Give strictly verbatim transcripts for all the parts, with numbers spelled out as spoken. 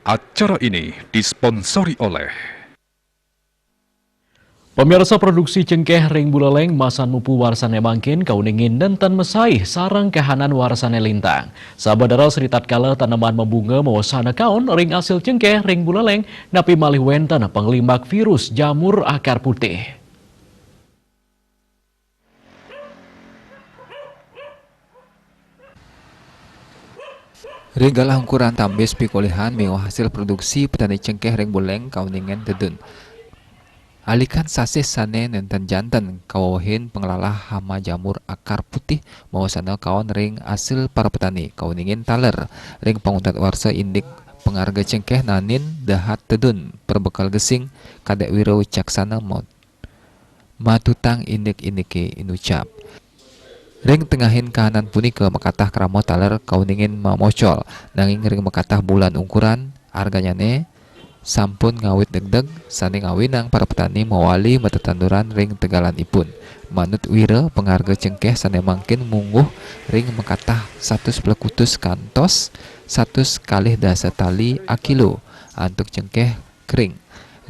Acara ini disponsori oleh. Pemirsa, produksi cengkeh ring Buleleng masan mupu warsane mangkin kauningin nenten mesai sareng kahanan warsane lintang. Sabadara sritatkala taneman mabunga mawasana kaon ring asil cengkeh ring Buleleng napi malih wenten panglimbak virus jamur akar putih. Ring galah ungkuran tambis pikolihan miwah hasil produksi petani cengkeh ring Buleleng kauningin tedun. Alikan sasih sane nenten janten kawewehin panglalah hama jamur akar putih mawasana kaon ring asil para petani kauningin taler ring panguntat warsa indik pangarga cengkeh nanin dahat tedun perbekel gesing kadek wira wicaksana maut matutang indik-indike inucap. Ring tengahin kahanan punika makatah krama taler kauningin mamocol, nanging ring makatah bulan ungkuran arganyane sampun ngawit degdeg, sane ngawinang para petani mawali matetanduran ring tegalan ipun. Manut wira, pangarga cengkeh sane mangkin mungguh ring makatah satus plekutus kantos satus kalih dasa tali akilo antuk cengkeh kering.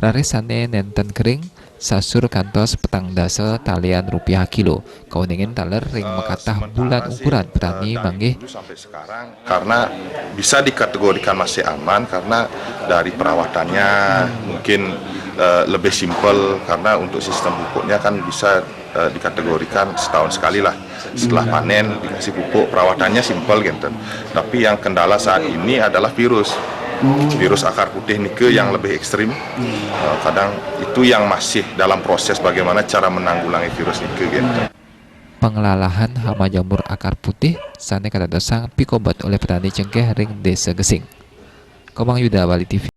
Raris sane nenten kering, sasur kantos petang dasa talian rupiah kilo. Kauningin taler ring makatah bulan ungkuran petani manggih. Karena bisa dikategorikan masih aman karena dari perawatannya mungkin eh, lebih simpel karena untuk sistem pupuknya kan bisa eh, dikategorikan setahun sekali lah. Setelah panen dikasih pupuk, perawatannya simpel gitu. Tapi yang kendala saat ini adalah virus. Virus akar putih nika yang lebih ekstrim. Eh, kadang itu yang masih dalam proses bagaimana cara menanggulangi virus nika gitu. Panglalahan hama jamur akar putih sane kadadosang pikobat olih petani cengkeh ring Desa Gesing. Komang Yuda, Bali T V.